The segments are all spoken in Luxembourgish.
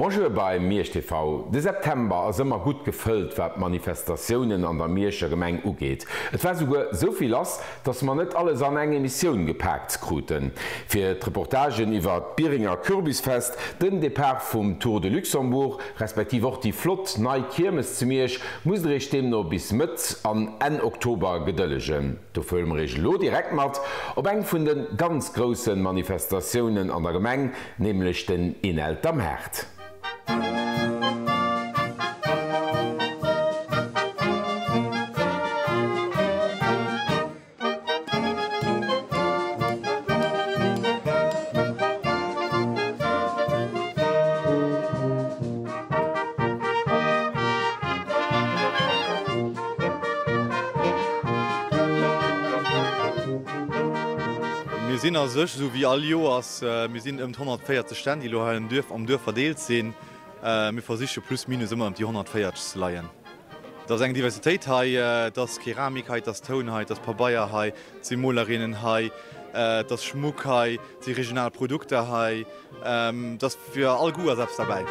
Bonjour bei Miersch TV. De September ass ëmmer gutt gefëllt wat d'Manifestatiounen an der Mierscher Gemeng ugeet. Et war souguer sou vill lass, dass mer net alles an eng Emissioun gepaakt kruten. Fir d'Reportagen iwwer d'Bierenger Kürbisfest, den Depart vum Tour de Luxembourg, respektiv och déi flott nei Kiermes zu Miersch musst der iech deemno bis Mëtt an Enn Oktober gedëllegen. Dofir huele mer iech elo direkt mat op eng vun de ganz grousse Manifestatiounen an der Gemeng, nämlech den Inelter Maart. Mir sinn a sech esou wéi all Joers, mir sinn ëm d'140 Stänn, déi elo hei am Duerf am Duerf verdeelt sinn. Mir versiche plus minus ëmmer ëm déi 140 ze leien. Et ass eng Diversitéit hei, et ass Keramik hei, et ass Toun hei, et ass Pabeier hei, et si Molerinnen hei, et ass Schmuck hei, et si regional Produkter hei. Et ass fir all Goût ass eppes derbäi.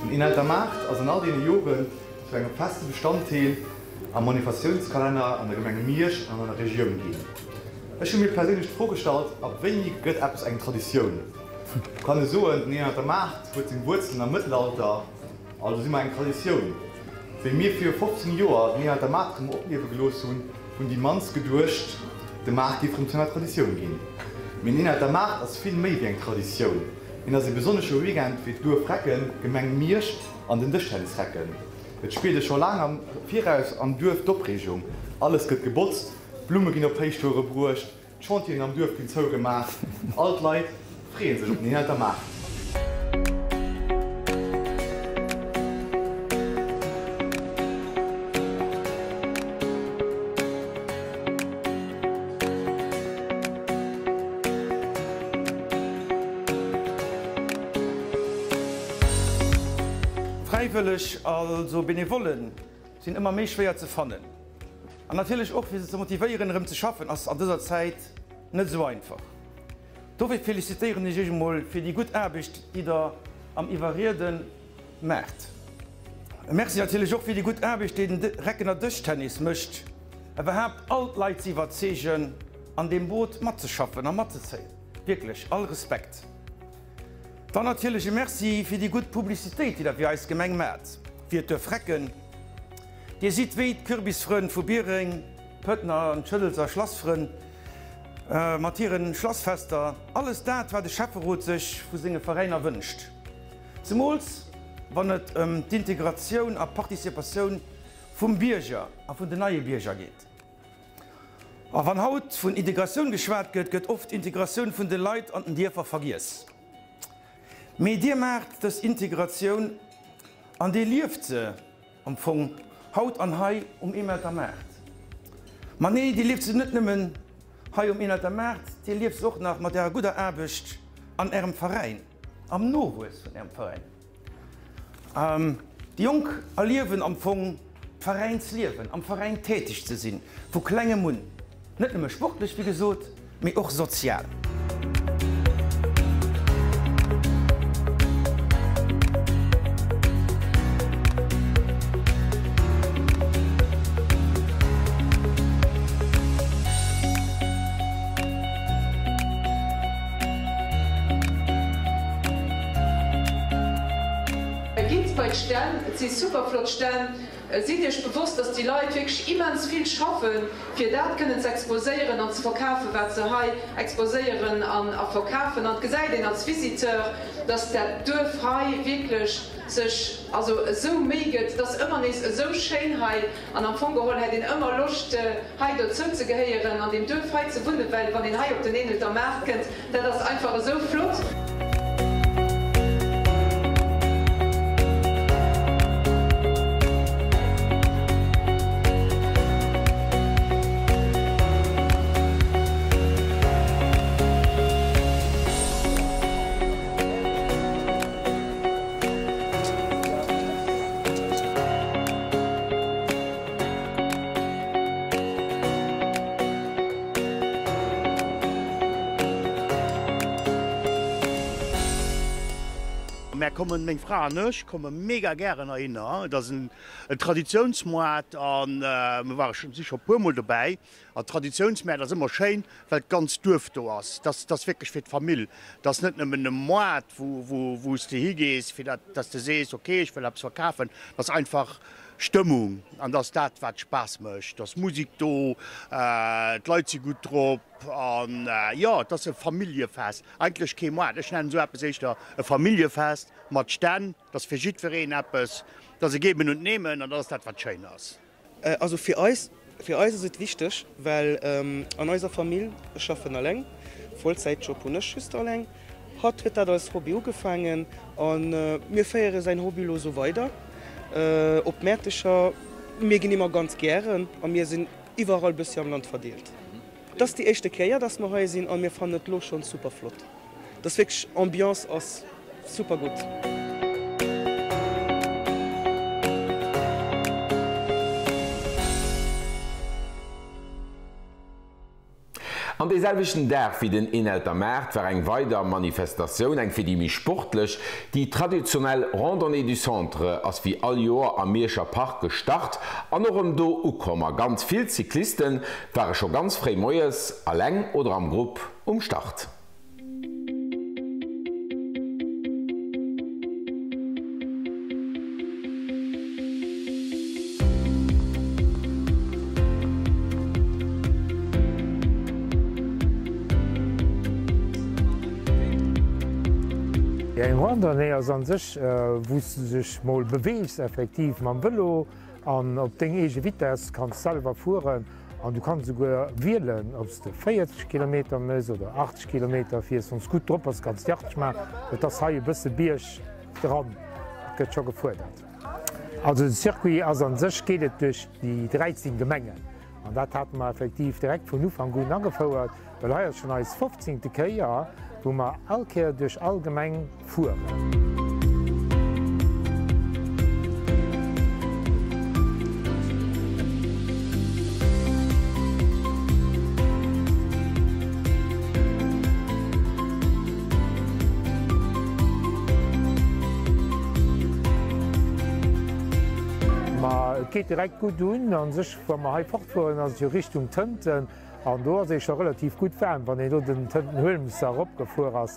Den Inelter Maart ass an all deene Joren zu engem feste Bestanddeel am Manifestatiounskalenner an der Gemeng Miersch an an der Regioun ginn. Ech hu mir perséinlech d'Fro gestallt, ab wéini gëtt eppes eng Traditioun? Kann e soen, den Inelter Maart huet seng Wuerzelen am Mëttelalter. Also si mer eng Traditioun. Wéi mir viru 15 Joer den Inhalt der Maart erëm opliewe gelooss hunn, hunn déi mannst geduecht, de Maart géif erëm zu enger Traditioun ginn. Mee den Inhalt der Maart ass vill méi wéi eng Traditioun. En ass ee besonnesche Weekend fir d'Duerf Recken, d'Gemeng Miersch an den Dëschtennis Recken. Et spiert ee scho laang am Viraus am Duerf d'Opreegung. Alles gëtt gebotzt, d'Blumme ginn op Héichtoure bruecht, D'Chantieren am Duerf ginn zougemaach, all d'Leit freeë sech op den Inelter Maart. Fräiwëlleg, also Benevollen, sinn ëmmer méi schwéier ze fannen. An natierlech och fir se ze motivéieren erëm ze schaffen ass an dëser Zäit net esou einfach. Dofir felicitéieren ech iech emol fir déi gutt Aarbecht déi der am Iwwerrieden maacht. E Merci natierlech och fir déi gutt Aarbecht déi den Reckener Dëschtennis mécht, iwwerhaapt all d'Leit ze iwwerzeegen an deem Boot matzeschaffen a matzezéien. Wierklech all Respekt. Dann natierlech e Merci fir déi gutt Publicitéit déi der fir eis Gemeng maacht, fir d'Duerf Recken. Dir sidd wéi d'Kürbisfrënn vu Biereng, d'Pëttener an d'Schëddelser Schlassfrënn mat hiren Schlassfester, alles dat wat e Schäfferot sech vu senge Veräiner wënscht. Zemools wann et ëm d'Integratioun a Participatioun vum Bierger a vun den neie Bierger geet. A wann haut vun Integratioun geschwat gëtt, gëtt oft d'Integratioun vun de Leit an den Dierfer vergiess. Mee dir maacht dës Integratioun an dir lieft se am Fong haut an hei um Emelter Maart. Ma nee, dir lieft se net nëmmen hei um Emelter Maart, dir lieft se och nach mat ärer gudder Aarbecht an ärem Veräin, am Nowuess vun ärem Veräin. Déi Jonk erliewen am Fong d'Veräinsliewen, am Veräin täteg ze sinn, vu klengem un. Net nëmme sportlech, wéi gesot, mee och sozial. Gitt bei d'Stänn, et si super flott Stänn. Sidd Iech bewosst, dass déi Leit wierklech immens vill schaffen, fir dat kënnen ze exposéieren an ze verkafen, wat se hei exposéieren an a verkafen. An et gesäit een als Visiteur, dass dat Duerf hei wierklech sech also esou Méi gëtt. Et ass ëmmer nees esou schéin hei. An am Fong geholl hätt een ëmmer Loscht, hei dozou ze gehéieren, an deem Duerf hei ze wunnen, well wann een hei op den Eenelter Maart kënnt, dat ass einfach esou flott. Mär kommen, meng Fra an ech, komme mega gären heihinner. Et ass en Traditiounsmoart a mir ware si scho puermol dobäi. An Traditiounsmäert ass ëmmer schéin, well d'ganzt Duerf do ass. Dat ass wierklech fir d'Famill. Dat ass net nëmmen e Moart, wou s de higees, fir datt s de sees, ok, ech wëll eppes verkafen. Dat ass einfach Stëmmung an dat ass dat, wat Spaass mécht. Et ass Musek do, d'Leit si gutt drop an jo, et ass e Familljefest. Eigentlech kee Moart, ech nennen esou eppes éischter e Familljefest mat Stänn. Et ass fir jiddwereen eppes, et ass e Geben und Nehmen an dat ass dat, wat schéin ass. Also fir eis, fir eis ass et wichteg, well an eiser Famill, ech schaffen alleng, Vollzäitjob hunn ech just alleng, hatt huet dat als Hobby ugefaangen a mir féiere säin Hobby elo esou weider op Mäertecher. Mir ginn ëmmer ganz gären a mir sinn iwwerall bëssi am Land verdeelt. Et ass déi éischte Kéier, dass mer hei sinn a mir fannen et elo schonn super flott. Et ass wierklech, Ambiance ass super gutt. An dee selwechten Dag wéi den Inelter Maart war eng weider Manifestatioun, eng fir déi méi Sportlech. Déi traditionell Randonnée du Centre ass wéi all Joer am Mierscher Park gestart an och erëm do ukomm. A ganz vill Cycliste ware scho ganz fréi moies, alleng oder am Grupp, um Start. Eng Randonnée ass an sech wou s de dech mol beweegs effektiv mam Vëlo an op deng eege Vitesse kanns selwer fueren. An du kanns esouguer wielen, ob s de 40 Kilometer méchs oder 80 Kilometer fiers. Wann s gutt drop bass, kanns de 80 maachen. Et ass hei e bësse Bierg dran, et gëtt scho gefuerdert. Also de Circuit ass an sech, geet et duerch déi 13 Gemengen. An dat hate mer effektiv direkt vun Ufank un agefouert, well hei ass schonn eis fofzéngte Kéier, wou mer all Kéier duerch all Gemeng fueren. Ma et geet direkt gutt un. A sech, wa mer hei fortfueren, ass et jo Richtung Tënten. An do ass ee scho relativ gutt waarm, wann een do den Tëntenhuelmser eropgefuer ass.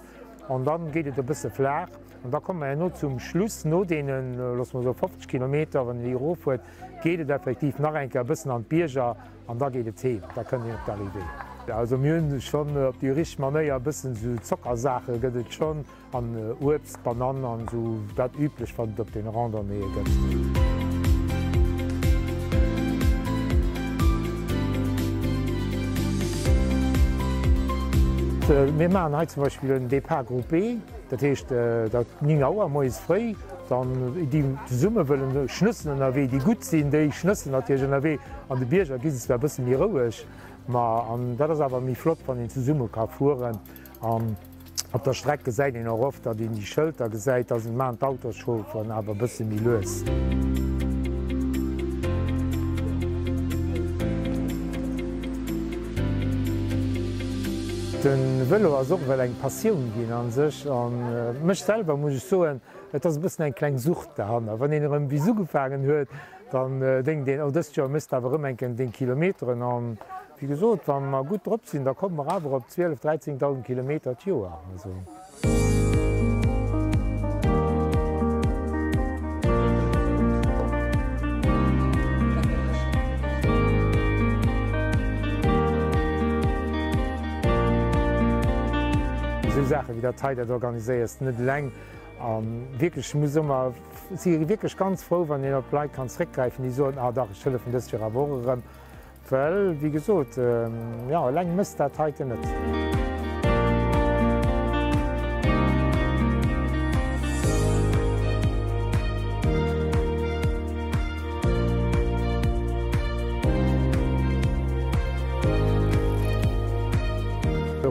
An dann geet et e bësse flaach. An da komme mer herno zum Schluss, no deenen, loosse mer soe 50 Kilometer, wann een déi eroffuert, geet et effektiv nach eng Kéier e bëssen an d'Bierger an da geet et heem. Da kënnt een op d'Arrivée. Also mir hunn schonn op déi richteg Manéier e bëssen esou Zockersaache gëtt et schonn. An Uebst, Banann an esou dat üblecht wat et op den Randonnéeë gëtt. Mir maachen hei zum Beispill en Départ groupé, dat heescht dat 9 Auer moies fréi, dann déi zesumme wëllen schnëssen ënnerwee, déi gutt sinn, déi schnëssen natierlech ënnerwee. An de Bierger gi se zwar e bësse méi roueg, ma an dat ass awer méi flott wann een zesumme ka fueren. An op der Streck gesäit een och oft, datt een déi Schëlter gesäit, da maan d'Autoschaufferen awer e bësse méi lues. De Vëlo ass och ewell eng Passioun ginn a sech. A mech selwer, muss ech soen, et ass e bëssen eng kleng Sucht derhanner. Wann een erëm bis ugefaangen huet, dann denkt een, oh dëst Joer méchs de awer erëm eng Kéier deng Kilometeren. An Wéi gesot, wa mer gutt drop sinn, da komme mer awer op 12, 13.000 Kilometer d'Joer. Also. Esou Saache wéi dat hei, dat organiséiers de net eleng. A wierklech, ech muss ëmmer, si wierklech ganz frou, wann een op Leit kann zréckgräifen, déi soen, ah dach, ech hëllefen dëst Joer awer och erëm. Well, wéi gesot, jo, eleng mëss dat heiten net.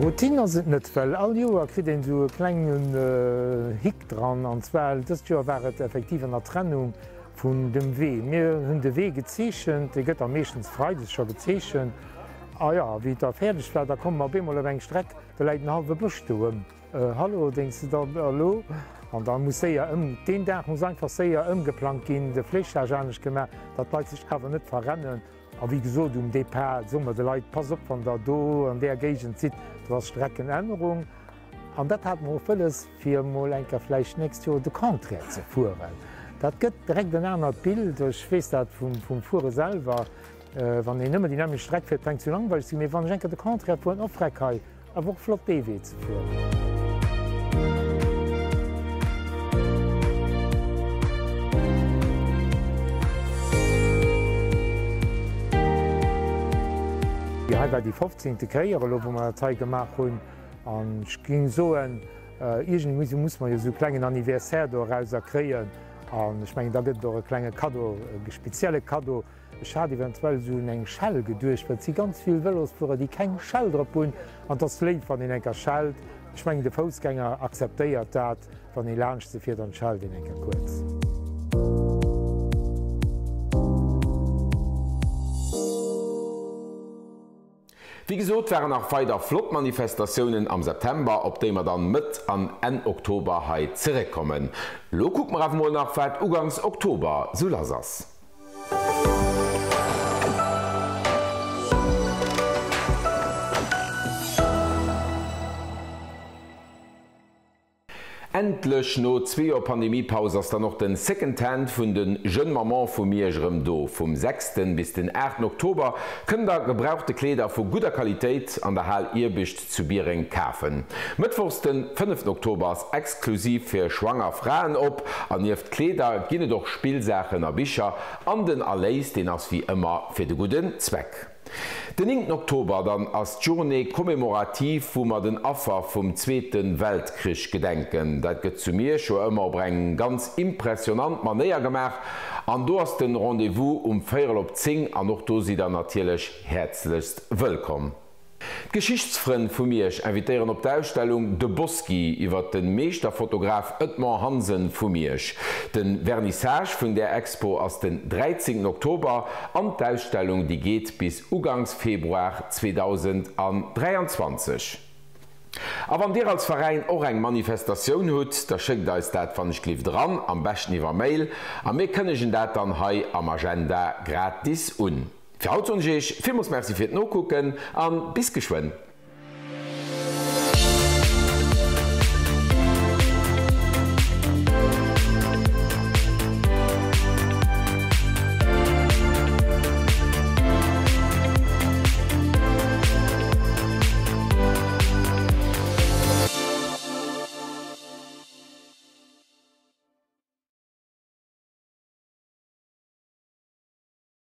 Routine ass et net, well all Joer kritt een esou e klengen Hick dran. An zwar, dëst Joer war et effektiv an der Trennung Vun dem Wee. Mir hunn de Wee gezeechent, dee gëtt da meeschtens freides scho gezeechent. A jo, wéi et da fäerdeg war, da komme mer op eemol op eng Streck, do läit en hallwe Bësch do ëm. Hallo, denks de dann, a lo? An da muss séier ëm, deen Dag muss einfach séier ëmgeplangt ginn, de Fléchage anescht gemaach, datt d'Leit sech awer net verrennen. A wéi gesot, um Depart soe mer de Leit, Passt op, wann Der do an där Géigend sidd, do ass Streckenännerung. An dat hate mer och wëlles, fir emol eng Kéier vläicht d'nächst Joer de Contraire ze fueren. Dat gëtt direkt en anert Bild. Ech weess dat vum Fuere selwer, wann een ëmmer déi nämmlecht Streck fiert, fänkt se un langweileg ze ginn. Mee wann ech eng Kéier de Contraire fueren, och freck hei, Awer och flott dee Wee ze fueren. Hei war déi fofzéngte Kéier elo wou mer dat hei gemaach hunn an ech géing soen, iergendwéi muss mer jo esou e klengen Anniversaire dorauser kréien an ech mengen da gëtt et och e klenge Kaddo, e spezielle Kaddo. Ech hat eventuell esou un eng Schell geduecht, well et si ganz vill Vëlosfuerer, déi keng Schell drop hunn. An et ass léif, wann een eng Kéier schellt. Ech mengen, de Foussgänger akzeptéiert dat, wann ee laanscht se fiert an et schellt een eng Kéier kuerz. Wéi gesot waren nach weider flott Manifestatiounen am September, op déi mer dann Mëtt an Enn Oktober hei zeréckkommen. Lo kucke mer awer mol nach wat Ugangs Oktober sou lass ass. Endlech, no zwee Joer Pandemiepaus, ass dann och den Second Hand vun de Jeunes Mamans vu Miersch erëm do. Vum sechsten bis den aachten Oktober kënnt der gebrauchte Kleeder vu gudder Qualitéit an der Hal Irbicht zu Biereng kafen. Mëttwochs den fënneften Oktober ass exklusiv fir schwanger Fraen op an nieft Kleeder ginn et och Spillsaachen a Bicher an den Erléis deen ass wéi ëmmer fir de gudden Zweck. Den néngten Oktober dann ass d'Journée commémorative, wou mer den Affer vum Zweete Weltkrich gedenken. Dat gëtt zu Miersch jo ëmmer op eng ganz impressionant Manéier gemaach an do ass den Rendez-vous um véierel op 10 an och do sidd der natierlech häerzlechst wëllkomm. D'Geschichtsfrënn vu Miersch invitéieren op d'Ausstellung De Bosky iwwer de Meeschterfotograf Edmond Hansen vu Miersch. De Vernissage vun där Expo ass den 13 Oktober an d'Ausstellung déi geet bis ugangs Februar 2023. A wann dir als Veräin och eng Manifestatioun hutt, da schéckt eis dat wann ech glift eran, am beschten iwwer Mail, a mir kënnegen dat dann hei am Agenda gratis un. Fir haut soen ech Iech villmools Merci fir d'Nokucken an bis geschwënn.